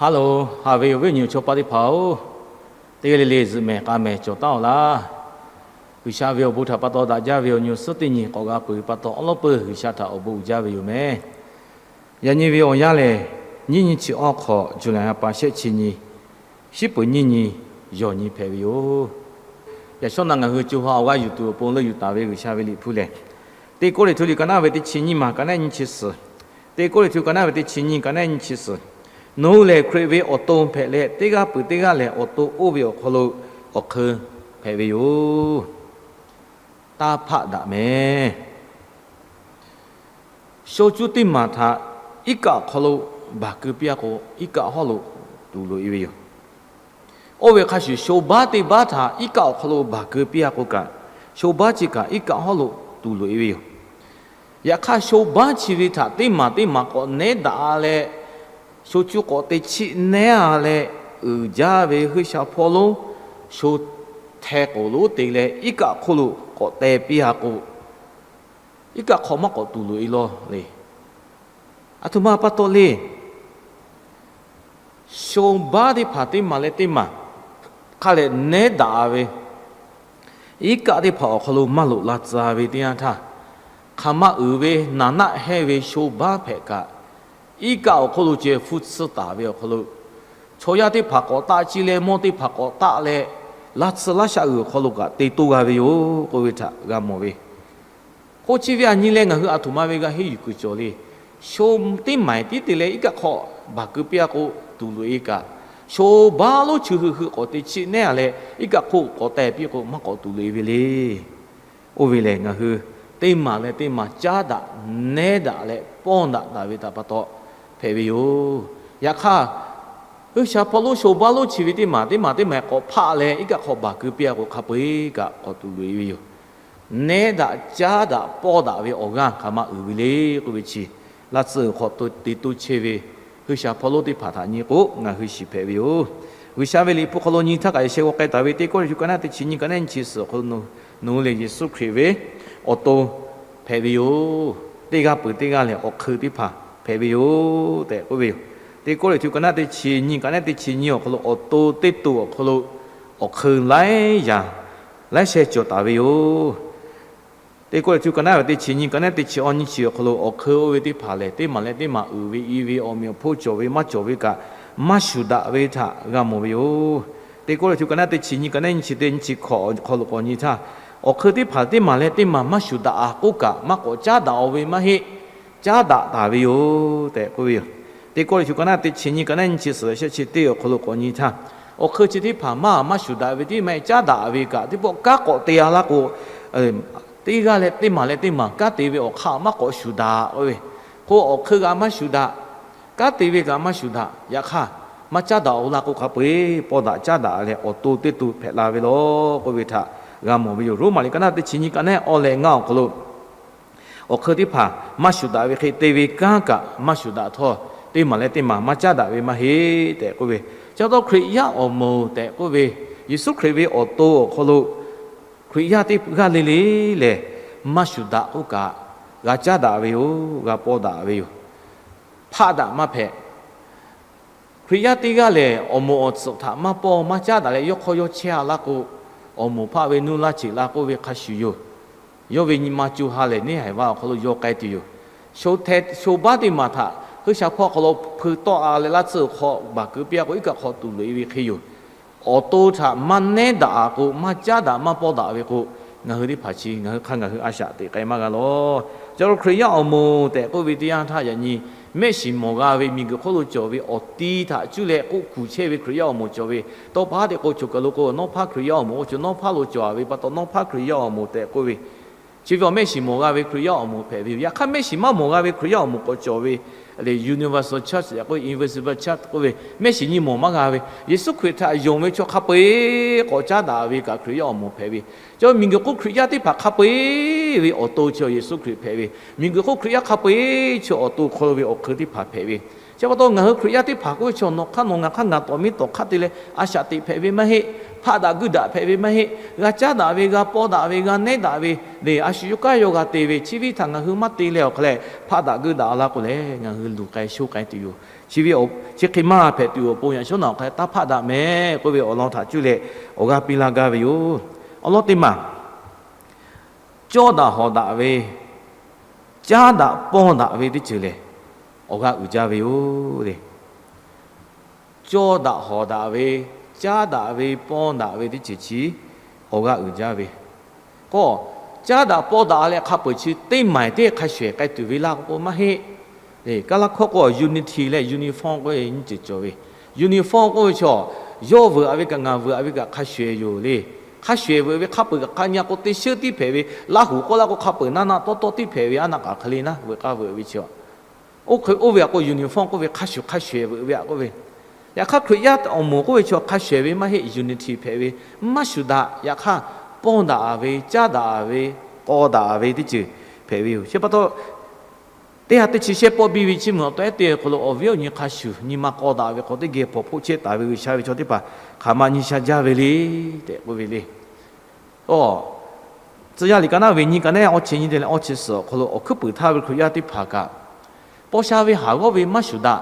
Hello, haꞈ ve awˬ viˉ awˬ nyi awˬ chawˇ paˆ teˇ hpaˍ-oˬ, teˇ g'aˇ le le zuhꞈ mehˍ k'a mehˍ cawˬ taˉ-oˬ laˇ. G'uiˬsha ve awˬ bon htaꞈ pa taw daꞈ jaˇ ve awˬ nyi awˬ suhˉ teˇ nyi k'awꞈ g'a peuˬ ve pa taw, awˉ lawˉ peuˬ G'uiˬsha htaꞈ awˬ bon uiˍ jaˇ ve yoˬ mehˍ. Yaꞈ nyi ve awˬ yanˇ lehˬ, nyiˇ nyiˇ chi awˇ hk'awꞈ, July ha pa shehˆ chi nyi, shiˉ peuˍ nyiˇ nyi, yawˬ nyi hpehꞈ ve yoˬ. Yaꞈ shawˉ naꞈ ngaˬ hui co ha awˬ g'aˇ yuˬ tuˬ awˬ pon leuˆ yuˬ taˍ ve G'uiˬsha ve liꞈ hpu lehˬ, Teˇ Kawˇrenˍhtuˆ liꞈ ka naˉ ve teˇ chi nyiˇ maˬ ka naˉ nyi chi suhˍ, Teˇ Kawˇrenˍhtuˆ ka naˉ ve teˇ chi nyiˇ ka naˉ nyi chi suhˍ, Nawˬ hui lehˬ Hkriꞈ ve awˬ to hpehꞈ leh, teˇ g'aˇ peuˬ teˇ g'aˇ lehˬ awˬ to oˇ ve awˬ hk'aw lo awˬ hk'eun hpehꞈ ve yoˬ. Taˇ hpaˆ daꞈ mehˍ. Sho cuˇ teˇ maˬ htaꞈ iˉ kaˆ awˬ hk'aw lo baˬ keu piˇ-a k'o, iˉ kaˆ hawˉ lo tuˍ loꞈ-e ve yoˬ. Oˇ ve hk'a shuˍ, sho baˉ teˇ baˉ htaꞈ iˉ kaˆ awˬ hk'aw lo baˬ keu piˇ-a k'o kaꞈ, sho baˉ chi kaꞈ iˉ kaˆ hawˉ lo tuˍ loꞈ-e ve yoˬ. Yaꞈ hk'aˇ, sho baˉ chi ve htaꞈ teˇ maˬ teˇ maˬ k'awꞈ nehˉ daꞈ leh, sho cuˇ k'awꞈ te chiˆ nehˉ-a leh uiˍ jaˇ ve G'uiˬsha hpawˇ lonˉ sho hteh k'oˍ lonˉ te leh iˉ kaˆ hk'oˆ lo k'awꞈ teh piˇ-a k'o, iˉ kaˆ hk'aw maˇ k'awꞈ tuˍ loꞈ-e law le. Aˬ htoꞈ ma pa taw le. Sho baˉ teˇ hpaˍ teˇ maˬ leh teˇ maˬ hk'a lehˬ nehˉ daꞈ ve iˉ kaˆ teˇ hpaˍ awˬ hk'aw lo maˇ loꞈ la tcuh ve teˇ yanˇ htaˇ, hk'aˬ ma uiˍ ve naˍ naˆ hehnˇ ve sho baˉ hpehꞈ kaꞈ, iˉ kaˆ awˬ hk'oˆ lo ceh hpu tsuhˇ taˍ ve awˬ hk'aw lo, chaw yaˇ teˇ hpaˍ k'awꞈ taˆ, ciˇ leh mawˇ teˇ hpaˍ k'awꞈ taˆ leh, laˇ tsuhˇ laˇ shaˆ uiˍ awˬ hk'aw lo kaꞈ te toˇ g'a ve yoˬ k'oˆ ve htaꞈ g'a mawˬ ve. K'o chi ve aˬ nyi leh ngaˬ hui aˬ htoꞈ ma ve g'a henˇ yuˬ kuiˬ cawˬ le. Sho teˇ maˬ tiˉ te leh iˉ kaˆ hk'aw baˬ keu piˇ-a k'o, tuˍ loꞈ-e kaꞈ, sho baˉ lonˉ chi hui hui k'awꞈ te chiˆ nehˉ-a leh iˉ kaˆ hk'oˆ k'awꞈ teh piˇ k'o, maˇ k'awꞈ tuˍ loꞈ-e ve le. Oˇ ve lehˬ, ngaˬ hui teˇ maˬ leh teˇ maˬ caˉ daꞈ, nehˉ daꞈ leh pawˇ daꞈ taˍ ve htaꞈ pa taw hpehꞈ ve yoˬ. Yaꞈ hk'aˇ, G'uiˬsha hpawˇ lonˉ sho baˉ lonˉ chi ve teˇ maˬ teˇ maˬ teˇ maˬ k'awꞈ hpaˆ leh iˉ kaˆ hk'aw baˬ keu piˇ-a k'o, hk'a peu-eˬ kaꞈ k'awꞈ tuˍ loꞈ-e ve yoˬ. Nehˉ daꞈ caˉ daꞈ pawˇ daꞈ ve awˬ g'aˇ hk'aˬ ma uiˍ ve le k'oˆ ve chi, laˇ tsuhˇ uiˍ hk'aw te toˇ chehˇ ve G'uiˬsha hpawˇ lonˉ teˇ hpaˍ htaꞈ nyi k'o, ngaˬ hui shiˍ hpehꞈ ve yoˬ. G'uiˬsha ve liꞈ hpu hk'aw lo nyi htaˇ kaꞈ, yaꞈ sheh g'aw k'ai taˍ ve Teˇ Kawˇrenˍhtuˆ ka naˉ teˇ chi nyiˇ ka naˉ nyi chi suhˍ awˬ hk'aw lo, nawˬ hui lehˬ Yeˍsuˆ Hkriꞈ ve awˬ to hpehꞈ ve yoˬ. Teˇ g'aˇ peuˬ teˇ g'aˇ lehˬ awˬ hk'eun teˇ hpaˍ hpehꞈ ve yoˬ tehꞈ k'oˆ ve yoˬ. Teˇ Kawˇrenˍhtuˆ ka naˉ teˇ chi nyiˇ ka naˉ teˇ chi nyiˇ awˬ hk'aw lo awˬ to teˇ to awˬ hk'aw lo awˬ hk'eun laiˉ yaꞈ laiˉ sheh cawˬ taˍ ve yoˬ. Teˇ Kawˇrenˍhtuˆ ka naˉ ve teˇ chi nyiˇ ka naˉ teˇ chi awˇ nyiˇ chi awˬ hk'aw lo awˬ hk'eun oˇ ve teˇ hpaˍ lehˬ, teˇ maˬ leh teˇ maˬ uiˍ ve i ve awˬ meꞈ awˬ hponˇ cawˬ ve maˇ cawˬ ve kaꞈ, maˇ shuˍ daꞈ ve htaꞈ g'a mawˬ ve yoˬ. Teˇ Kawˇrenˍhtuˆ ka naˉ teˇ chi nyiˇ ka naˉ nyi chi teˇ nyi chi hkawꞈ awˬ hk'aw lo k'awꞈ nyi htaˇ, awˬ hk'eun teˇ hpaˍ teˇ maˬ leh teˇ maˬ maˇ shuˍ daꞈ-a k'oˆ kaꞈ, maˇ k'awꞈ caˉ daꞈ-o ve maˇ heˆ. Caˉ daꞈ taˍ ve yoˬ tehꞈ k'oˆ ve yoˬ. Teˇ Kawˇrenˍhtuˆ ka naˉ teˇ chi nyiˇ ka naˉ nyi chi suhˍ shehˆ chi teˇ awˬ hk'aw lo k'awꞈ nyi htaˇ, awˬ hk'eun chi teˇ hpaˍ maˇ maˇ shuˍ daꞈ ve teˇ maˬ caˉ daꞈ ve kaꞈ, teˇ pawˆ kanˉ k'awꞈ te-a laˇ k'o, teˇ g'aˇ leh teˇ maˬ leh teˇ maˬ kanˉ te ve awˬ hk'aˇ maˇ k'awꞈ shuˍ daꞈ k'oˆ ve, k'o awˬ hk'eun g'a maˇ shuˍ daꞈ, kanˉ te ve kaꞈ maˇ shuˍ daꞈ. Yaꞈ hk'aˇ, maˇ caˉ daꞈ-o laˇ k'o, hk'a peu-eˬ pawˇ daꞈ caˉ daꞈ leh awˬ to teˇ to hpehꞈ la ve law k'oˆ ve htaꞈ g'a mawˬ ve yoˬ. Roˉmaꞈ liꞈ ka naˉ teˇ chi nyiˇ ka naˉ awˇ leh ngaˇ awˬ hk'aw lo, awˬ hk'eun teˇ hpaˍ maˇ shuˍ daꞈ ve hk'e te ve kanˉ kaꞈ maˇ shuˍ daꞈ htawˇ, teˇ maˬ leh teˇ maˬ maˇ caˉ daꞈ ve maˇ heˆ tehꞈ k'oˆ ve, ca taw Hkriꞈ yaˇ awˬ moˍ tehꞈ k'oˆ ve, Yeˍsuˆ Hkriꞈ ve awˬ to awˬ hk'aw lo Hkriꞈ yaˇ teˇ g'aˇ le le lehˬ, maˇ shuˍ daꞈ k'oˆ kaꞈ, g'a caˉ daꞈ ve yoˬ, g'a pawˇ daꞈ ve yoˬ. Hpaˆ daꞈ maˇ hpehꞈ. Hkriꞈ yaˇ teˇ g'aˇ lehˬ, awˬ moˍ awˬ tsuhꞈ htaꞈ maˇ pawˇ maˇ caˉ daꞈ leh, yawˇ hk'awˇ yawˇ chehˇ-a laˇ k'o, awˬ moˍ hpaˆ ve nuˇ laˇ cheꞈ la k'oˆ ve hk'a shuˍ yoˬ. Yawˇ ve nyi ma co ha lehˬ, neˇ haiˬ vaˇ awˬ hk'aw lo yaw k'ai tuˬ yoˬ. Sho hteh sho baˉ teˇ maˬ htaꞈ G'uiˬsha hpawˇ awˬ hk'aw lo hpui tawˆ-a leh, laˇ tsuhˇ hk'aw baˬ keu piˇ-a k'o, iˉ kaˆ hk'aw tuˍ loꞈ-e ve hk'e yoˬ. Awˬ to htaꞈ maˇ nehˉ daꞈ-a k'o, maˇ caˉ daꞈ maˇ pawˇ daꞈ ve k'o, ngaˬ hui teˇ hpaˍ chi ngaˬ hui hk'a ngaˬ hui a shaꞈ teꞈ k'ai maˇ g'a lawˬ. Ca lo Hkriꞈ yaˇ awˬ moˍ tehꞈ k'oˆ ve teˇ yanˇ htaˇ, yaꞈ nyi mehˆ shiˍ mawˬ g'a ve miˬguiˬ hk'oˆ lo cawˬ ve awˬ ti htaꞈ cuˇ leh k'oˆ kuˬ chehˇ ve Hkriꞈ yaˇ awˬ moˍ cawˬ ve, tawˇ pa haˉ teꞈ k'o choˬ kaˬ lo k'o, nawˉ hpaˇ Hkriꞈ yaˇ awˬ moˍ k'o, choˬ nawˉ hpaˇ lo cawˬ-a ve pa taw, nawˉ hpaˇ Hkriꞈ yaˇ awˬ moˍ tehꞈ k'oˆ ve, chi ve awˬ mehˆ shiˍ mawˬ g'a ve Hkriꞈ yaˇ awˬ moˍ hpehꞈ ve yoˬ. Yaꞈ hk'aˇ, mehˆ shiˍ maˇ mawˬ g'a ve Hkriꞈ yaˇ awˬ moˍ k'awꞈ cawˬ ve, universal church yaꞈ k'oˆ ve, invisible church k'oˆ ve, mehˆ shiˍ nyi mawˬ maˇ g'a ve, Yeˍsuˆ Hkriꞈ htaꞈ yonˍ ve chaw hk'a peu-eˬ k'awꞈ caˉ daꞈ ve kaꞈ Hkriꞈ yaˇ awˬ moˍ hpehꞈ ve. Ca miˬguiˬ hk'oˆ Hkriꞈ yaˇ teˇ hpaˍ hk'a peu-eˬ ve awˬ to chi Yeˍsuˆ Hkriꞈ hpehꞈ ve. Miˬguiˬ hk'oˆ Hkriꞈ yaˇ hk'a peu-eˬ chi awˬ to hk'aw lo ve awˬ hk'eun teˇ hpaˍ hpehꞈ ve. Chi pa taw ngaˬ hui Hkriꞈ yaˇ teˇ hpaˍ k'oˆ ve chaw nawˬ hk'aˇ nawˬ ngaˬ hk'aˇ ngaˬ tawˍ miˇ tawˍ hk'aˇ te leh a shaꞈ teꞈ hpehꞈ ve maˇ heˆ. Hpaˆ daꞈ guiˇ daꞈ hpehꞈ ve maˇ heˆ. G'a caˉ daꞈ ve, g'a paw daꞈ ve, g'a nehˉ daꞈ ve le, a shu yawˇ kanˉ yawˇ g'a te ve, chi ve htaꞈ ngaˬ hui maˇ te leh awˬ hk'aw leh hpaˆ daꞈ guiˇ daꞈ la k'o leh ngaˬ hui luˬ k'ai shoˉ k'ai tuˬ yoˬ. Chi ve awˬ chi hk'e maˇ hpehꞈ tuˬ awˬ pon yaꞈ shawˉ naꞈ awˬ hk'aw leh taˇ hpaˆ daꞈ mehˍ k'oˆ ve awˬ lawn htaꞈ cuˇ leh awˬ g'aˇ piˇ laˇ gaˇ ve yoˬ. Awˬ lawn teˇ maˬ, cawˇ daꞈ hawˍ daꞈ ve, caˉ daꞈ paw daꞈ ve teˇ ceuˬ lehˬ, awˬ g'aˇ uiˍ jaˇ ve yoˬ le. Cawˇ daꞈ hawˍ daꞈ ve, caˉ daꞈ ve, paw daꞈ ve teˇ ceuˬ chi awˬ g'aˇ uiˍ jaˇ ve k'o, caˉ daꞈ paw daꞈ leh hk'a peuˬ chi teˇ maˬ teˇ hk'a shuˍ ehˍ k'ai tuˬ ve laˇ k'o maˇ heˆ. Kaˇlaˇ hkawˇ k'o unity leh uniform k'oˆ ve nyiˇ ceuˬ cawˬ ve. Uniform k'oˆ ve chaw, yawˇ vuiˬ aꞈ ve kaꞈ ngaˬ vuiˬ aꞈ ve kaꞈ hk'a shuˍ ehˍ yoˬ le. Hk'a shuˍ ehˍ veuꞈ ve hk'a peuˬ kaꞈ hk'a nyi k'o, teˇ sheˉ tiˉ hpehꞈ ve, Laˇ huˍ k'oˆ laˇ k'o hk'a peuˬ naˆ naˆ tawˇ tawˇ tiˉ hpehꞈ ve, aˉ naˆ k'aꞈ hk'e le naˉ veuꞈ k'aˇ veuꞈ ve chi a Oˇ hk'e oˇ ve aꞈ k'o uniform k'oˆ ve hk'a shuˍ hk'a shuˍ ehˍ veuꞈ ve aꞈ k'oˆ ve. Yaꞈ hk'aˇ Hkriꞈ yaˇ awˬ moˍ k'oˆ ve chaw hk'a shuˍ ehˍ ve maˇ heˆ, unity hpehꞈ ve, maˇ shuˍ daꞈ. Yaꞈ hk'aˇ paw daꞈ ve, caˉ daꞈ ve, k'aw daꞈ ve teˇ ceuˬ hpehꞈ ve yoˬ. Chi pa taw, teˇ ha teˇ chi shehˆ pawˆ biˇ ve chiˇ mvuh awˬ tawehˉ te awˬ hk'aw lo awˬ viˉ awˬ nyi hk'a shuˍ nyi ma k'aw daꞈ ve hk'aw teˇ geh hpawnˬ hpoˆ chehˇ taˍ ve G'uiˬsha ve chaw teˇ hpaˍ hk'aˬ ma nyi sha jaˇ ve le tehꞈ k'oˆ ve le. Tcuh yaˇ liꞈ ka naˉ ve nyi ka naˉ awˇ chi nyi te leh awˇ chi suhˍ awˬ hk'aw lo awˬ hkuiˉ puiˍ htaˇ ve Hkriꞈ yaˇ teˇ hpaˍ kaꞈ, paw sha ve haˍ g'awˇ ve maˇ shuˍ daꞈ.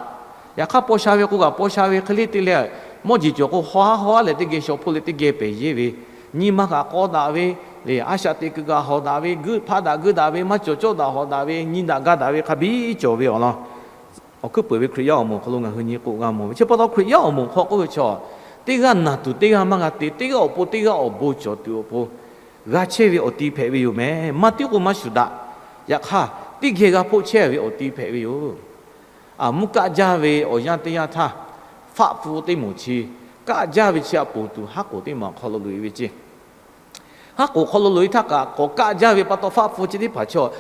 Yaꞈ hk'aˇ paw sha ve k'o kaꞈ paw sha ve hk'e le te leh, mawˇ jeˬ cawˬ k'o haw haˉ haw haˉ leh teˇ geh shaw hpoˆ leh teˇ geh pehˬ yeˇ ve, nyi ma kaꞈ k'aw daꞈ ve le, a shaꞈ teꞈ kuiˬ kaꞈ hawˍ daꞈ ve, guiˇ hpaˆ daꞈ guiˇ daꞈ ve, maˇ cawˬ cawˇ daꞈ hawˍ daꞈ ve, nyi daꞈ ga daꞈ ve hk'a biˇ cawˬ ve awˬ lawn awˬ hkuiˉ puiˍ ve Hkriꞈ yaˇ awˬ moˍ hk'aw lo ngaˬ hui nyi k'o g'a mawˬ ve. Chi pa taw Hkriꞈ yaˇ awˬ moˍ hk'aw k'oˆ ve chaw, teˇ g'aˇ naˬ tuˬ teˇ g'aˇ maˇ g'a te, teˇ g'aˇ awˬ pon teˇ g'aˇ awˬ bon cawˬ tuˬ awˬ pon g'a chehˇ ve awˬ ti hpehꞈ ve yoˬ mehˍ. Maˇ tiˉ k'o maˇ shuˍ daꞈ. Yaꞈ hk'aˇ teˇ geh g'a hpoˆ chehˇ ve awˬ ti hpehꞈ ve yoˬ. A, mvuhˇ kaˆ jaˇ ve awˬ yanˇ teˇ yanˇ htaˇ, faˆ pfuhˇ teˇ moˍ chi kaˆ jaˇ ve chi aꞈ ponˬ tuˬ haˉ k'oˍ teˇ maˬ awˬ hk'aw lo loꞈ e ve ceˇ. Haˉ k'oˍ hk'aw lo loꞈ e htaˇ kaꞈ, k'awꞈ kaˆ jaˇ ve pa taw faˆ pfuhˇ chi teˇ hpaˍ chaw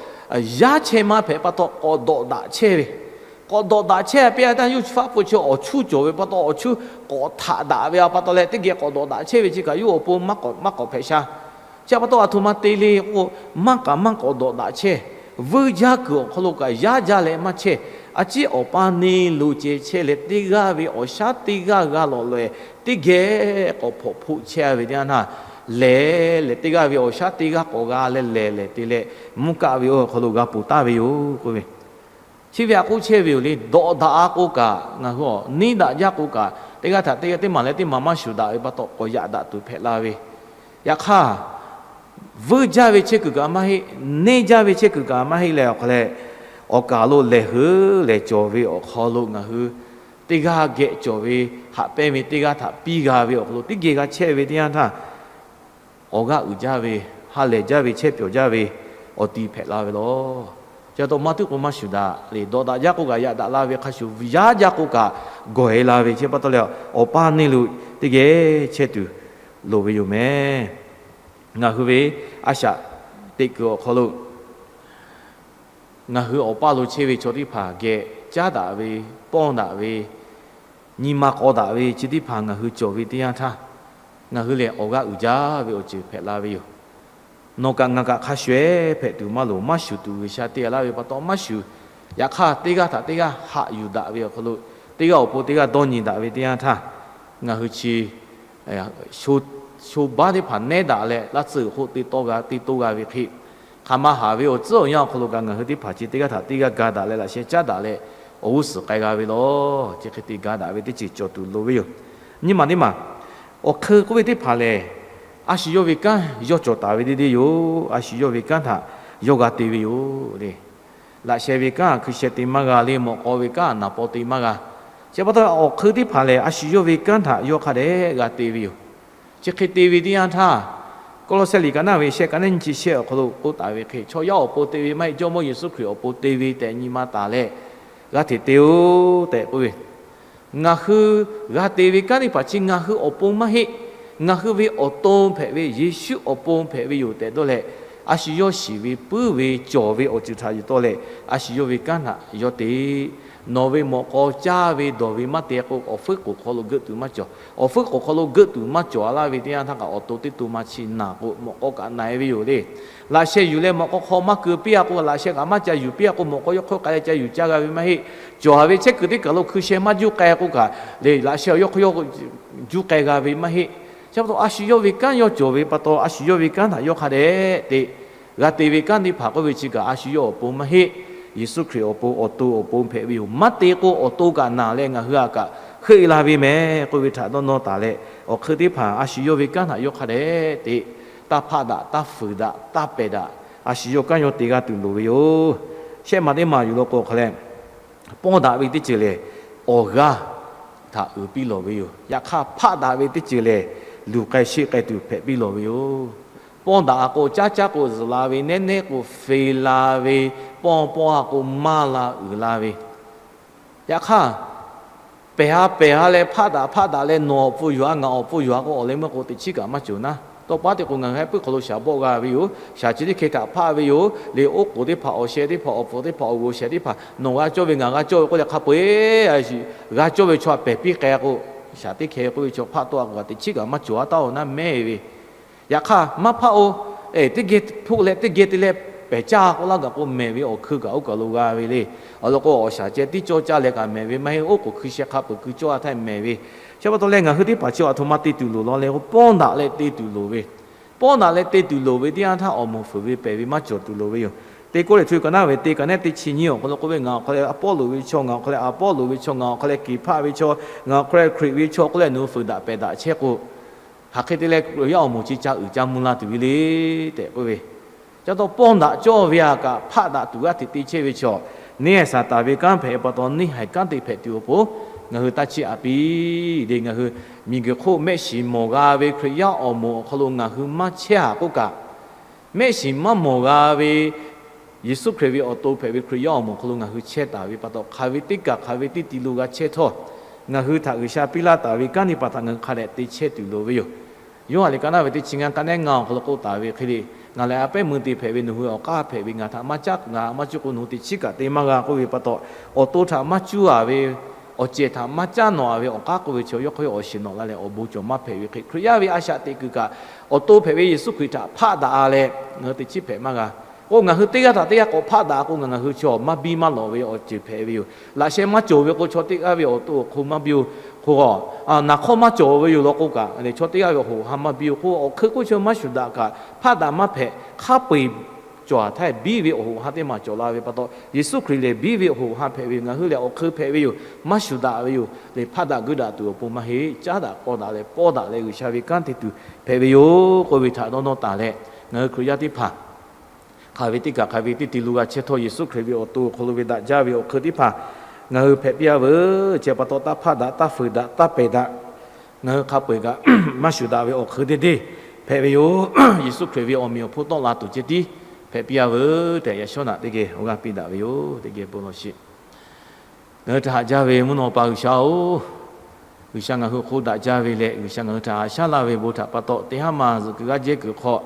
yaˇ chehˇ maˇ hpehꞈ pa taw k'awꞈ dawꞈ daꞈ chehˇ ve. K'awꞈ dawꞈ daꞈ chehˇ a piˇ a taˇ yawˇ faˆ pfuhˇ chi awˬ chuˇ cawˬ ve pa taw awˬ chuˇ k'awꞈ htaꞈ daꞈ ve a pa taw leh teˇ geh k'awꞈ dawꞈ daꞈ chehˇ ve chi kaꞈ yawˇ awˬ pon maˇ k'awꞈ maˇ k'awꞈ hpehꞈ sha. Chi pa taw a htoꞈ ma te le k'o, maˇ kaꞈ maˇ k'awꞈ dawꞈ daꞈ chehˇ. Vuiˇ jaˇ kuiˬ awˬ hk'aw lo kaꞈ yaˇ jaˇ leh maˇ chehˇ. A ciˉ awˬ pa neˇ lo ceh chehˇ leh teˇ g'aˇ ve awˬ shaˉ teˇ g'aˇ g'a lawꞈ lawꞈ e teˇ geh k'awꞈ hpawnˬ hpoˆ chehˇ ve teˇ yanˇ htaˇ, lehˬ lehˬ teˇ g'aˇ ve awˬ shaˉ teˇ g'aˇ k'awꞈ g'a leh lehˬ lehˬ te leh mvuhˇ kaˆ ve awˬ hk'aw lo g'a ponˬ taˍ ve yoˬ k'oˆ ve. Chi ve aꞈ k'oˆ chehˇ ve yoˬ le. Dawꞈ daꞈ a k'o kaꞈ ngaˬ hui awˬ neˇ daꞈ jaˇ k'o kaꞈ teˇ g'aˇ htaꞈ teˇ g'aˇ teˇ maˬ leh teˇ maˬ maˇ shuˍ daꞈ ve pa taw k'awꞈ yaꞈ daꞈ tuˬ hpehꞈ la ve. Yaꞈ hk'aˇ, vuiˇ jaˇ ve chehˇ kuiˬ kaꞈ maˇ heˆ, neˇ jaˇ ve chehˇ kuiˬ kaꞈ maˇ heˆ leh awˬ hk'aw leh, awˬ kaˍ lo lehˬ heuˉ lehˬ cawˬ ve awˬ hk'aw lo ngaˬ hui teˇ g'aˇ geh cawˬ ve, haꞈ pehnˇ ve teˇ g'aˇ htaꞈ piˇ g'a ve awˬ hk'aw lo teˇ geh g'a chehˇ ve teˇ yanˇ htaˇ, awˬ g'aˇ uiˍ jaˇ ve, ha lehˬ jaˇ ve, chehˇ pyawˬ jaˇ ve awˬ ti hpehꞈ la ve laˬ. Chi pa taw maˇ tiˉ k'o maˇ shuˍ daꞈ le, dawꞈ daꞈ jaˇ k'o kaꞈ yaꞈ daꞈ la ve hk'a shuˍ, yaˇ jaˇ k'o kaꞈ gawˬ e la ve. Chi pa taw leh awˬ pa neˇ lo teˇ geh chehˇ tuˬ loˍ ve yoˬ mehˍ. Ngaˬ hui ve a shaꞈ teꞈ kuiˬ awˬ hk'aw lo ngaˬ hui awˬ pa lo chehˇ ve chaw teˇ hpaˍ geh caˉ daꞈ ve, pawnˇ daꞈ ve, nyi ma k'aw daꞈ ve chi teˇ hpaˍ ngaˬ hui cawˬ ve teˇ yanˇ htaˇ, ngaˬ hui lehˬ awˬ g'aˇ uiˍ jaˇ ve awˬ ceuˬ hpehꞈ la ve yoˬ. Nawˬ kaꞈ ngaˬ kaꞈ hk'a shuˍ ehˉ hpehꞈ tuˬ maˇ loˍ. Maˇ shuˍ tuˬ G'uiˬsha te laˇ ve pa taw maˇ shuˍ. Yaꞈ hk'aˇ teˇ g'aˇ htaꞈ teˇ g'aˇ haꞈ yuˬ daꞈ ve awˬ hk'aw lo, teˇ g'aˇ awˬ pon teˇ g'aˇ dawˇ nyi daꞈ ve teˇ yanˇ htaˇ, ngaˬ hui chi sho baˉ teˇ hpaˍ nehˉ daꞈ leh laˇ tsuhˇ g'uiˬ hk'oˆ te tawˇ g'a, te toˇ g'a ve hk'e, hk'aˬ ma haˍ ve awˬ tcuhˉ awˬ yanˇ awˬ hk'aw lo kaꞈ ngaˬ hui teˇ hpaˍ chi teˇ g'aˇ htaꞈ teˇ g'aˇ ga daꞈ leh laꞈ sheh caˉ daꞈ leh awˬ g'uˇ suhˍ k'ai g'a ve laˬ. Chi hk'e te ga daꞈ ve teˇ ceuˬ cawˬ tuˬ loˍ ve yoˬ. Nyi maˬ teˇ maˬ, awˬ hk'eun k'oˆ ve teˇ hpaˍ lehˬ, a shu yawˇ ve kanˉ yawˇ cawˬ taˍ ve deˇ deˇ yoˬ. A shu yawˇ ve kanˉ htaꞈ yawˇ g'a te ve yoˬ le. Laꞈ sheh ve kanˉ hkui sheh te maˇ g'a le, mawꞈ k'aw ve kanˉ naˍ paw te maˇ g'a. Chi pa taw awˬ hk'eun teˇ hpaˍ lehˬ, a shu yawˇ ve kanˉ htaꞈ yawˇ hk'a dehꞈ g'a te ve yoˬ. Chi hk'e te ve teˇ yanˇ htaˇ, Kawˇlawˇsehˇ liꞈ ka naˉ ve shehˆ ka naˉ nyiˇ chi shehˆ awˬ hk'aw lo k'oˆ taˍ ve hk'e, chaw yaˇ awˬ pon te ve maˇ heˆ, Jawˇmawˇ Yeˍsuˆ Hkriꞈ awˬ pon te ve tehꞈ nyi ma taˍ leh, g'a hteꞈ te oˬ tehꞈ k'oˆ ve. Ngaˬ hui g'a te ve kanˉ teˇ hpaˍ chi ngaˬ hui awˬ pon maˇ heˆ. Ngaˬ hui ve awˬ to hpehꞈ ve, Yeˍsuˆ awˬ pon hpehꞈ ve yoˬ tehꞈ dawˇ leh, A shu yawˇ shiˍ ve puiˉ ve cawˬ ve awˬ ceuˬ htaꞈ yuˬ tawˆ leh, a shu yawˇ ve kanˉ htaꞈ yawˇ te. Nawˬ ve mawꞈ k'aw caˇ ve dawˬ ve maˇ te k'o, awˬ fuiˉ k'oˍ hk'aw lo geuˆ tuˬ maˇ cawˬ. Awˬ fuiˉ k'oˍ hk'aw lo geuˆ tuˬ maˇ cawˬ a laˇ ve teˇ yanˇ htaˇ kaꞈ, awˬ to teˇ to ma chi naˬ k'o, mawꞈ k'aw kaꞈ na-e ve yoˬ le. Laꞈ sheh yuˬ leh mawꞈ k'aw hk'aw maˇ keu piˇ a k'o, laꞈ sheh kaꞈ maˇ ca yuˬ piˇ a k'o, mawꞈ k'aw yawˇ hk'oˆ k'ai leh ca yuˬ caˇ g'a ve maˇ heˆ. Cawˬ a ve chehˇ kuiˬ teˇ kaˬ lo hkui sheh maˇ juˇ k'ai k'o kaꞈ, le laꞈ sheh awˬ yawˇ hk'aw yawˇ juˇ k'ai g'a ve maˇ heˆ. Chi pa taw, a shu yawˇ ve kanˉ yawˇ cawˬ ve pa taw, a shu yawˇ ve kanˉ htaꞈ yawˇ hk'a dehꞈ te. G'a te ve kanˉ teˇ hpaˍ k'oˆ ve chi kaꞈ, a shu yawˇ awˬ pon maˇ heˆ. Yeˍsuˆ Hkriꞈ awˬ pon, awˬ to awˬ pon hpehꞈ ve yoˬ. Maˇ te k'o, awˬ to kaꞈ naˬ leh ngaˬ hui htaꞈ kaꞈ heuˆ e la ve mehˍ k'oˆ ve htaꞈ dawˇ nawˇ taˍ leh, awˬ hk'eun teˇ hpaˍ a shu yawˇ ve kanˉ htaꞈ yawˇ hk'a dehꞈ te. Taˇ hpaˆ daꞈ, taˇ fuiˍ daꞈ, taˇ pehˬ daꞈ, a shu yawˇ kanˉ yawˇ te g'a tuˬ loˍ ve yoˬ. Shehˆ maˬ teˇ maˬ yuˬ law k'o, hk'aw leh pawˇ daꞈ ve teˇ ceuˬ lehˬ, awˬ g'aˇ htaꞈ uiˍ piˇ lawˬ ve yoˬ. Yaꞈ hk'aˇ, hpaˆ daꞈ ve teˇ ceuˬ lehˬ, luˬ k'ai sheˆ k'ai tuˬ hpehꞈ piˇ lawˬ ve yoˬ. Pawˇ daꞈ a k'o, caˉ caˉ k'o zuhꞈ la ve, nehˉ nehˉ k'o fe la ve, pawˇ pawˇ a k'o maˇ la uiˍ la ve. Yaꞈ hk'aˇ, pehˬ ha pehˬ ha leh hpaˆ daꞈ hpaˆ daꞈ leh nawˬ awˬ pon yuˬ a, ngaˬ awˬ pon yuˬ a k'o, awˬ leh meuˇ k'o teꞈ chiˉ kaꞈ maˇ cawˬ naˉ. Tawˇ pa teˇ k'o ngaˬ hui heh puiˉ hk'aw lo shaˍ bawˆ g'a ve yoˬ. Shaˍ chi teˇ hkeh htaꞈ hpaˆ ve yoˬ. Liꞈ oˉ k'oˍ teˇ hpaˍ awˬ sheh teˇ hpaˍ awˬ pfuhˍ teˇ hpaˍ awˬ g'uˬ shehˍ teˇ hpaˍ nawˬ g'a cawˇ ve ngaˬ g'a cawˇ ve k'oˆ leh hk'a peu-eˬ g'a cawˇ ve chaw htaꞈ pehˬ piˇ k'ai k'o, shaˍ teˇ hkeh k'oˆ ve chaw hpaˆ tawˆ a k'o, teꞈ chiˉ kaꞈ maˇ cawˬ a taˇ oˬ naˉ mehˉ ve. Yaꞈ hk'aˇ, maˇ hpaˆ oˬ. Teˇ geh hpoˆ leh teˇ geh te leh pehˬ caˇ k'oˆ laˇ gaˬ k'o, mehˬ ve awˬ hkui kaꞈ oˇ kaˬ lo g'a ve le. Awˬ lawn k'o, awˬ shaˍ ceh tiˉ cawˇ caˇ leh kaꞈ mehˬ ve maˇ heˆ. Oˉ k'oˍ hkui sheh hk'a peuˬ keu cawˇ a htaˇ mehˬ ve. Chi pa taw leh, ngaˬ hui teˇ hpaˍ chi a htoꞈ ma te tuˬ loˍ law leh k'o, pawˇ daꞈ leh te tuˬ loˍ ve. Pawˇ daꞈ leh te tuˬ loˍ ve teˇ yanˇ htaˇ, awˬ moˍ fuiˍ ve pehˬ ve maˇ cawˬ tuˬ loˍ ve yoˬ. Teˇ Kawˇrenˍhtuˆ ka naˉ ve teˇ ka nehˉ teˇ chi nyiˇ awˬ hk'aw lo k'oˆ ve, Ngaˬ awˬ hk'aw leh Aˍpawˇluꞈ ve chaw, ngaˬ awˬ hk'aw leh Aˍpawˇluꞈ ve chaw, ngaˬ awˬ hk'aw leh Keˍhpaˆ ve chaw, ngaˬ awˬ hk'aw leh Hkriꞈ ve chaw k'oˆ leh nawˬ hui fuiˍ daꞈ pehˬ daꞈ chehˇ k'o, hk'aˬ hk'e te leh Hkriꞈ yaˇ awˬ moˍ chi ca uiˍ ca mvuh la tuˬ ve le tehꞈ k'oˆ ve. Ca taw pawˇ daꞈ cawˇ ve a kaꞈ, hpaˆ daꞈ tuˬ g'aˇ hteꞈ te chehˇ ve chaw, neˇ haiˬ Saˍtanˍ ve kanˉ hpehꞈ pa taw, neˇ haiˬ kanˉ te hpehꞈ tuˬ awˬ pon ngaˬ hui taˇ chiˇ aꞈ piˇ le. Ngaˬ hui miˬguiˬ hk'oˆ mehˆ shiˍ mawˬ g'a ve Hkriꞈ yaˇ awˬ moˍ awˬ hk'aw lo ngaˬ hui maˇ chehˇ a k'oˆ kaꞈ, mehˆ shiˍ maˇ mawˬ g'a ve Yeˍsuˆ Hkriꞈ ve awˬ to hpehꞈ ve Hkriꞈ yaˇ awˬ moˍ hk'aw lo ngaˬ hui chehˇ taˍ ve pa taw, hk'aˬ ve teˇ kaˬ hk'aˬ ve teˇ ti lo g'a chehˇ htawˇ, ngaˬ hui htaꞈ G'uiˬsha piˇ laˇ taˍ ve kanˉ teˇ hpaˍ htaꞈ ngaˬ hui hk'a dehꞈ te chehˇ tuˬ loˍ ve yoˬ. Yoˇhanˬ liꞈ ka naˉ ve teˇ chi ngaˇ ka nehˉ ngaˇ awˬ hk'aw lo k'oˆ taˍ ve hk'e le, Ngaˬ lehˬ a pehˉ meuˇ te hpehꞈ ve, nawˬ hui awˬ k'aˉ hpehꞈ ve, ngaˬ htaꞈ maˇ caˉ, ngaˬ htaꞈ maˇ cuˇ k'o nawˬ hui teꞈ chiˉ kaꞈ te maˇ g'a k'oˆ ve pa taw, awˬ to htaꞈ maˇ cuˇ a ve, awˬ cehˬ htaꞈ maˇ caˉ nawꞈ a ve awˬ k'aˉ k'oˆ ve chaw yawˇ hk'aw yawˇ awˬ shiˍ nawꞈ la leh awˬ bon cawˬ maˇ hpehꞈ ve hk'e, Hkriꞈ yaˇ ve a shaꞈ teꞈ kuiˬ kaꞈ awˬ to hpehꞈ ve Yeˍsuˆ Hkriꞈ htaꞈ hpaˆ daꞈ a leh ngaˬ hui teꞈ chiˉ hpehꞈ maˇ g'a. K'o ngaˬ hui teˇ g'aˇ htaꞈ teˇ g'aˇ k'awꞈ hpaˆ daꞈ k'o, ngaˬ ngaˬ hui chaw maˇ biˇ maˇ lawꞈ ve awˬ ceuˬ hpehꞈ ve yoˬ. Laꞈ sheh maˇ cawˬ ve k'o, chaw teˇ g'aˇ ve awˬ to awˬ hk'aw maˇ biˇ-oˬ. K'o, naˍ hk'awˇ maˇ cawˬ ve yoˬ law k'o kaꞈ, chaw teˇ g'aˇ ve awˬ hoꞈ ha maˇ biˇ-oˬ. K'o, awˬ hk'eun k'oˆ chi maˇ shuˍ daꞈ kaꞈ, hpaˆ daꞈ maˇ hpehꞈ, hk'a peu-eˬ cawˬ a htaˇ biˇ ve awˬ hoꞈ ha teˇ maˬ cawˬ la ve pa taw, Yeˍsuˆ Hkriꞈ lehˬ biˇ ve awˬ hoꞈ ha hpehꞈ ve yoˬ. Ngaˬ hui lehˬ awˬ hk'eun hpehꞈ ve yoˬ. Maˇ shuˍ daꞈ ve yoˬ. Lehˬ hpaˆ daꞈ geuˆ daꞈ tuˬ awˬ pon maˇ heˆ. Caˉ daꞈ k'aw daꞈ leh pawˇ daꞈ leh G'uiˬsha ve kanˉ te tuˬ hpehꞈ ve yoˬ k'oˆ ve htaꞈ dawˇ nawˇ taˍ leh, ngaˬ hui Hkriꞈ yaˇ teˇ hpaˍ hk'aˬ ve teˇ kaˬ hk'aˬ ve teˇ ti lo g'a chehˇ htawˇ, Yeˍsuˆ Hkriꞈ ve awˬ to awˬ hk'aw lo ve daꞈ jaˇ ve awˬ hk'eun teˇ hpaˍ ngaˬ hui hpehꞈ piˇ a veuˬ. Chi pa taw, taˇ hpaˆ daꞈ, taˇ fuiˍ daꞈ, taˇ pehˬ daꞈ, ngaˬ hui hk'a peu-eˬ kaꞈ maˇ shuˍ daꞈ ve awˬ hk'eun teˇ deˇ hpehꞈ ve yoˬ. Yeˍsuˆ Hkriꞈ ve awˬ meꞈ awˬ hponˇ tawˆ la tuˬ ceh tiˉ hpehꞈ piˇ a veuˬ tehꞈ, yaꞈ shawˉ naꞈ teˇ geh awˬ g'aˇ piˇ daꞈ ve yoˬ. Teˇ geh bon lawˬ sheˍ. Ngaˬ hui htaꞈ haꞈ jaˇ ve mvuhˇ naw pa G'uiˬsha-oˬ, G'uiˬsha ngaˬ hui hk'oˆ daꞈ jaˇ ve leh, G'uiˬsha ngaˬ hui htaꞈ haꞈ shaˉ laˇ ve bon htaꞈ pa taw, teˇ haˉ ma zuhꞈ kuiˬ g'aˇ jehˇ kuiˬ hk'aw,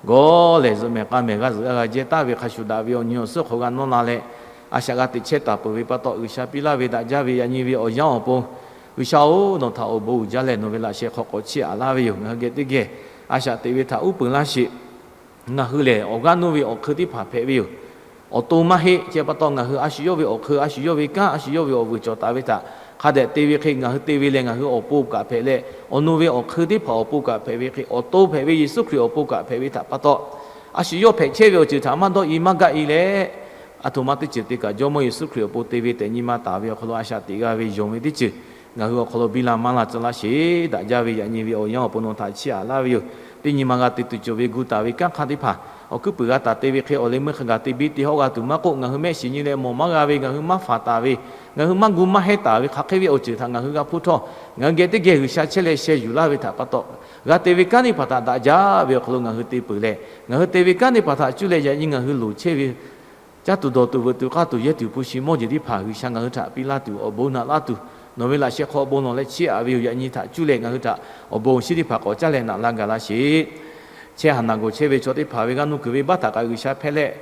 gawˬ lehˬ zuhꞈ mehˍ k'a mehˍ g'a zuhꞈ g'a g'a jehˇ taˍ ve hk'a shuˍ daꞈ ve awˬ nyi awˬ suhˉ hk'aw g'a nawˇ la leh, a shaꞈ g'a teꞈ chehˇ taˍ peuˬ ve pa taw, G'uiˬsha piˇ laˇ ve daꞈ jaˇ ve yaꞈ nyi ve awˬ yanˇ awˬ pon, G'uiˬsha-oˬ, nawˬ htaꞈ awˬ bon uiˍ jaˇ leh nawˬ ve laꞈ sheh hk'aw k'awꞈ chiˇ aꞈ laˇ ve yoˬ. Ngaˬ hui geh teˇ geh a shaꞈ teꞈ ve htaꞈ uˉ peunˍ laˇ sheˍ. Ngaˬ hui lehˬ awˬ g'aˇ nuˇ ve awˬ hk'eun teˇ hpaˍ hpehꞈ ve yoˬ. Awˬ to maˇ heˆ. Chi pa taw ngaˬ hui a shu yawˇ ve awˬ hk'eun, a shu yawˇ ve kanˉ, a shu yawˇ ve awˬ vuiˬ cawˬ taˍ ve htaꞈ hk'a dehꞈ te ve hk'e, ngaˬ hui te ve lehˬ ngaˬ hui awˬ pon kaꞈ hpehꞈ leh, awˬ nu ve awˬ hk'eun teˇ hpaˍ awˬ pon kaꞈ hpehꞈ ve hk'e, awˬ to hpehꞈ ve Yeˍsuˆ Hkriꞈ awˬ pon kaꞈ hpehꞈ ve htaꞈ pa taw, a shu yawˇ hpehꞈ chehˇ ve awˬ ceuˬ htaꞈ maˇ dawˇ i maˇ gaˆ i leh, a htoꞈ ma teˇ ceuˬ te kaꞈ Jawˇmawˇ Yeˍsuˆ Hkriꞈ awˬ pon te ve tehꞈ nyi ma taˍ ve awˬ hk'aw lo a shaꞈ teꞈ g'a ve yonˍ ve teˇ ceuˬ ngaˬ hui awˬ hk'aw lo biˇ la maˇ la tcuh laˇ sheˍ. Daꞈ jaˇ ve yaꞈ nyi ve awˬ yanˇ awˬ pon nawˬ htaꞈ chiˇ aꞈ laˇ ve yoˬ. Teˇ nyi ma g'a te tuˬ cawˬ ve gu taˍ ve kanˉ hk'aˇ teˇ hpaˍ, awˬ hkuiˉ puiˍ g'a taˍ te ve hk'e, awˬ leh meuˇ hk'a gaˬ te biˇ te hawˆ g'a tuˬ maˇ k'oˆ, ngaˬ hui mehˆ shiˍ nyi leh mawˬ maˇ g'a ve, ngaˬ hui maˇ faˍ taˍ ve, ngaˬ hui maˇ gu maˇ hehnˇ taˍ ve hk'aˬ hk'e ve awˬ ceuˬ htaꞈ ngaˬ hui g'a hpuˇ htawˇ, ngaˬ hui geh teˇ geh G'uiˬsha chehˇ leh sheh yuˬ laˇ ve htaꞈ pa taw, g'a te ve kanˉ teˇ hpaˍ htaꞈ daꞈ jaˇ ve awˬ hk'aw lo ngaˬ hui te peuˬ leh, ngaˬ hui te ve kanˉ teˇ hpaˍ htaꞈ cuˇ leh yaꞈ nyi ngaˬ hui loˍ chehˇ ve caˇ tuˬ dawˬ tuˬ veuꞈ tuˬ k'aˇ tuˬ yehˇ tuˬ hpu shi mawˇ jeˬ teˇ hpaˍ G'uiˬsha ngaˬ hui htaꞈ piˇ laˇ tuˬ, awˬ bon naꞈ laˇ tuˬ, nawˬ ve laꞈ sheh hk'aw awˬ bon lawˬ leh chiˇ aꞈ ve yoˬ. Yaꞈ nyi htaꞈ cuˇ leh ngaˬ hui htaꞈ awˬ bon awˬ shinˉ teˇ hpaˍ k'awꞈ caˉ leh naꞈ la gaˬ laˇ sheˍ. chehˇ haˍ naˬ gawˬ chehˇ ve chaw teˇ hpaˍ ve g'aˇ nuˇ kuiˬ ve baˆ htaꞈ kaꞈ G'uiˬsha hpehˇ leh,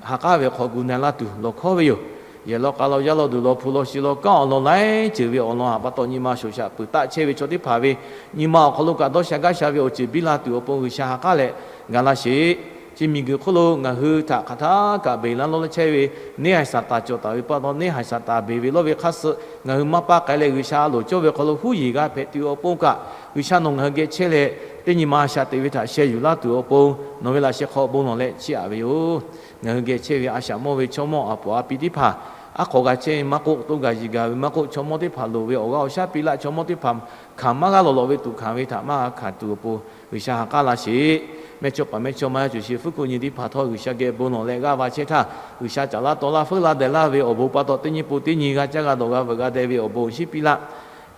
ha k'aˉ ve hk'aw gu na laˇ tuˬ lawˬ hkawˉ ve yoˬ. Yehˬ law k'a law, yaˇ law duˬ law, hpu law shi law, kanˉ awˬ lawn laiˉ ceuˬ ve awˬ lawn haꞈ pa taw nyi ma shoˍ shaꞈ peuˬ taˆ chehˇ ve chaw teˇ hpaˍ ve nyi ma awˬ hk'aw lo kaꞈ dawˇ sha gaˇ sha ve awˬ ceuˬ biˇ la tuˬ awˬ pon G'uiˬsha ha k'aˉ leh ga laˇ sheˍ. Chi miˬguiˬ hk'oˆ lo ngaˬ hui htaꞈ hk'aˬ htaˇ kaꞈ beˬ laˇ lawˇ chehˇ ve neˇ haiˬ Saˍtanˍ cawˬ taˍ ve pa taw, neˇ haiˬ Saˍtanˍ beˬ ve lawˇ ve hk'aˇ suh ngaˬ hui maˇ paˇ k'ai leh, G'uiˬsha a loˍ cawˇ ve hk'aw lo huˉ yeˬ g'a hpehꞈ tuˬ awˬ pon kaꞈ, G'uiˬsha nawˬ ngaˬ hui geh chehˇ leh, teˇ nyi ma a shaꞈ teꞈ ve htaꞈ sheh yuˬ laˇ tuˬ awˬ pon nawˬ ve laꞈ sheh hk'aw bon lawˬ leh chiˇ aꞈ ve yoˬ. Ngaˬ hui geh chehˇ ve a shaꞈ mawˇ ve chaw mawˇ a poˍ a pi teˇ hpaˍ, aˉ hk'awꞈ g'a chehˇ ve maˇ k'oˆ, toˇ gaˬ yiˬ gaˬ ve maˇ k'oˆ, chaw mawˇ teˇ hpaˍ loˍ ve awˬ g'aˇ awˬ shaˉ piˇ laˆ, chaw mawˇ teˇ hpaˍ hkanˍ maˇ g'aˇ lawˬ lawꞈ ve tuꞈ hkanˍ ve htaꞈ maˇ g'a hkanˍ tuˬ awˬ pon G'uiˬsha ha k'aˉ laˇ sheˍ. Mehˇchawˇ paˍ mehˇchawˇma yaˇ cuˬ shi fuˉ hkuˆ nyi teˇ hpaˍ htawˇ G'uiˬsha geh bon lawˬ leh g'aˇ va chehˇ htaˇ, G'uiˬsha caˍ laˇ taw laˇ feuˉ laˇ dehꞈ laˇ ve awˬ bon pa taw, teˇ nyi po teˇ nyi g'a caˇ g'a dawˬ g'a veuꞈ g'a deh ve awˬ bon awˬ shinˉ piˇ laˇ.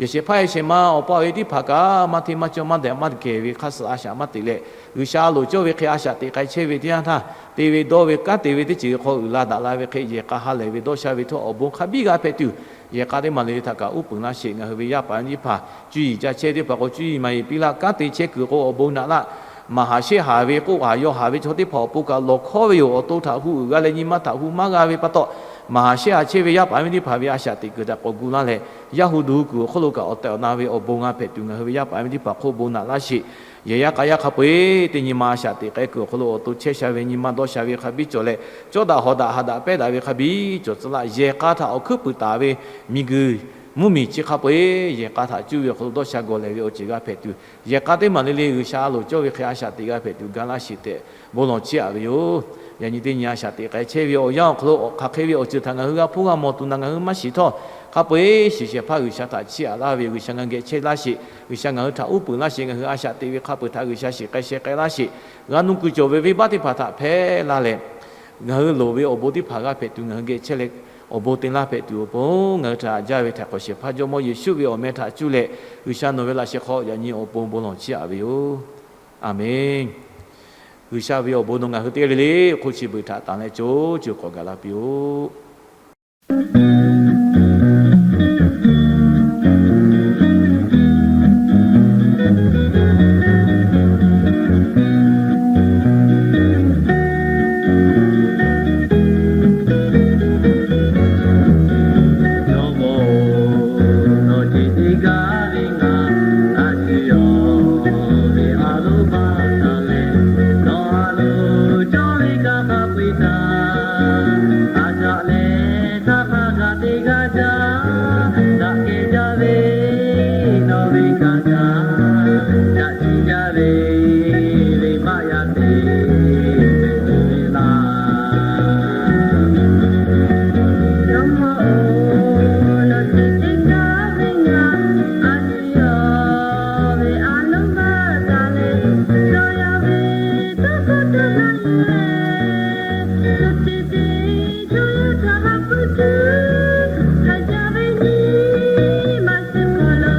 Yaꞈ shehˍ hpaˇ yaꞈ shehˍ ma awˬ pa awˬ e teˇ hpaˍ kaꞈ maˇ hteˇ maˇ cawˇ maˇ dehꞈ maˇ kehˬ ve hk'aˇ suh a shaꞈ maˇ teꞈ leh, G'uiˬsha a loˍ cawˇ ve hk'e a shaꞈ teꞈ k'ai chehˇ ve teˇ yanˇ htaˇ, te ve dawˇ ve kanˉ te ve teˇ ceuˬ hk'aw uiˍ la daꞈ la ve hk'e yehˬ k'a ha lehˬ ve dawˇ sha ve htawˇ awˬ bon hk'a biˇ g'a hpehꞈ tuˬ, yehˬ k'a teˇ maˬ le le htaꞈ kaꞈ uˉ peunˍ laˇ sheˍ. Ngaˬ hui ve yaˇ paˍ teˇ hpaˍ cuˇ yiˍ ca chehˇ teˇ hpaˍ k'o, cuˇ yiˍ maˍ yiˍ piˇ laˇ, kanˉ te chehˇ kuiˬ k'o awˬ bon naꞈ laˇ. Maˍ haˍ shehˆ haˍ ve k'oˆ haˍ yaw haˍ ve chaw teˇ hpaˍ awˬ pon kaꞈ lawˬ hkawˉ ve yoˬ. Awˬ to htaꞈ hu uiˍ g'a leh nyi ma htaꞈ hu maˇ g'a ve pa taw, maˍ haˍ shehˆ haˍ chehˇ ve yaˇ paˍ yaˇ miˇ teˇ hpaˍ ve a shaꞈ teꞈ kuiˬ htaꞈ k'awꞈ gu laˇ leh, yaˇ hu duˬ hu kuiˬ awˬ hk'oˆ lo kaꞈ awˬ tehˬ awˬ na ve awˬ bon g'a hpehꞈ tuˬ ngaˬ hui ve yaˇ paˍ yaˇ miˇ teˇ hpaˍ hk'oˆ bon naꞈ laˇ sheˍ. Yehˬ yaˇ k'a yaˇ hk'a peu-eˬ teˇ nyi ma a shaꞈ teꞈ k'ai kuiˬ awˬ hk'aw lo awˬ to chehˇ sha ve nyi ma dawˇ sha ve hk'a biˇ cawˬ leh, cawˇ daꞈ hawˍ daꞈ haꞈ daꞈ pehˇ daꞈ ve hk'a biˇ cawˬ tcuh laˇ. Yehˬ k'a htaꞈ awˬ hkuiˉ puiˍ taˍ ve miˬguiˬ mvuhˇmiˬ chi hk'a peu-eˬ yehˬ k'a htaꞈ cuˇ ve awˬ hk'aw lo dawˇ sha gawˬ lehˬ ve awˬ ceuˬ g'a hpehꞈ tuˬ, yehˬ k'a teˇ maˬ le le G'uiˬsha a loˍ cawˇ ve hk'e a shaꞈ teꞈ g'a hpehꞈ tuˬ ga laˇ sheˍ tehꞈ bon lawˬ chiˇ aꞈ ve yoˬ. Yaꞈ nyi teˇ nyi a shaꞈ teꞈ k'ai chehˇ ve awˬ yanˇ awˬ hk'aw lo awˬ hk'aˬ hk'e ve awˬ ceuˬ htaꞈ ngaˬ hui g'a hpuˇ g'a mawˬ tuˬ naꞈ ngaˬ hui maˇ shiˍ htawˇ, hk'a peu-eˬ shiˍ shehˍ hpaˇ G'uiˬsha htaꞈ chiˇ aꞈ laˇ ve yoˬ. G'uiˬsha ngaˬ hui geh chehˇ laˇ sheˍ. G'uiˬsha ngaˬ hui htaꞈ uˉ peunˍ laˇ sheˍ. Ngaˬ hui a shaꞈ teꞈ ve hk'a peu-eˬ htaꞈ G'uiˬsha shiˍ k'ai sheh k'ai laˇ sheˍ. G'a nuˇ kuiˬ cawˬ ve venˇbaˆ teˇ hpaˍ htaꞈ hpehˇ laˇ leh, ngaˬ hui loˍ ve awˬ bon teˇ hpaˍ g'a hpehꞈ tuˬ, ngaˬ hui geh chehˇ leh awˬ bon te laˇ hpehꞈ tuˬ awˬ pon, ngaˬ hui htaꞈ haꞈ jaˇ ve htaꞈ k'awꞈ shehˍ hpaˇ Jawˇmawˇ Yeˍsuˆ ve awˬ meh htaꞈ cuˇ leh, G'uiˬsha nawˬ ve laꞈ sheh hk'aw yaꞈ nyi awˬ pon bon lawˬ chiˇ aꞈ ve yoˬ. Aˬmenˍ. G'uiˬsha ve awˬ bon nawˬ ngaˬ hui teˇ g'aˇ le le hk'oˆ chi beuꞈ htaꞈ tanˬ leh co co k'awꞈ gaˬ la piˇ-oˆ. Jawˇmawˇ-oˬ, nawˬ ceh tiˉ gaˇ ve ngaˬ a shu yawˇ ve a loˉ baˆ taˍ leh, nawˬ a loˍ cawˇ ve kanˇ paˆ peu-eˬ htaꞈ a shaꞈ leh htaˇ hk'a gaˬ te gaˇ jaˇ. Daꞈ kehˬ jaˇ ve nawˬ ve kanˇ jaˇ, daꞈ tiˉ jaˇ ve venˇbaˆ yaˇ teˇ hpaˍ ve laˇ. Jawˇmawˇ-oˬ, nawˬ ceh tiˉ gaˇ ve ngaˬ a shu yawˇ ve a loˉ baˆ taˍ leh, chaw yaˇ ve tawˇ hkawˇ htaꞈ na leh, chaw ceh tiˉ chaw yaˇ htaꞈ maˇ pui tuˬ, hk'a jaˇ ve nyi ma shiˍ hk'aw lo,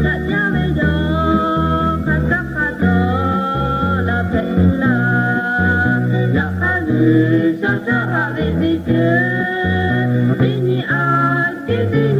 daꞈ jaˇ ve yawˇ hk'a kaˇ hk'a dawˬ laˇ hpehꞈ tuˬ laˇ. Yaꞈ hk'aˇ G'uiˬsha caˇ haꞈ ve teˇ ceuˬ teˇ nyi a ceh tiˉ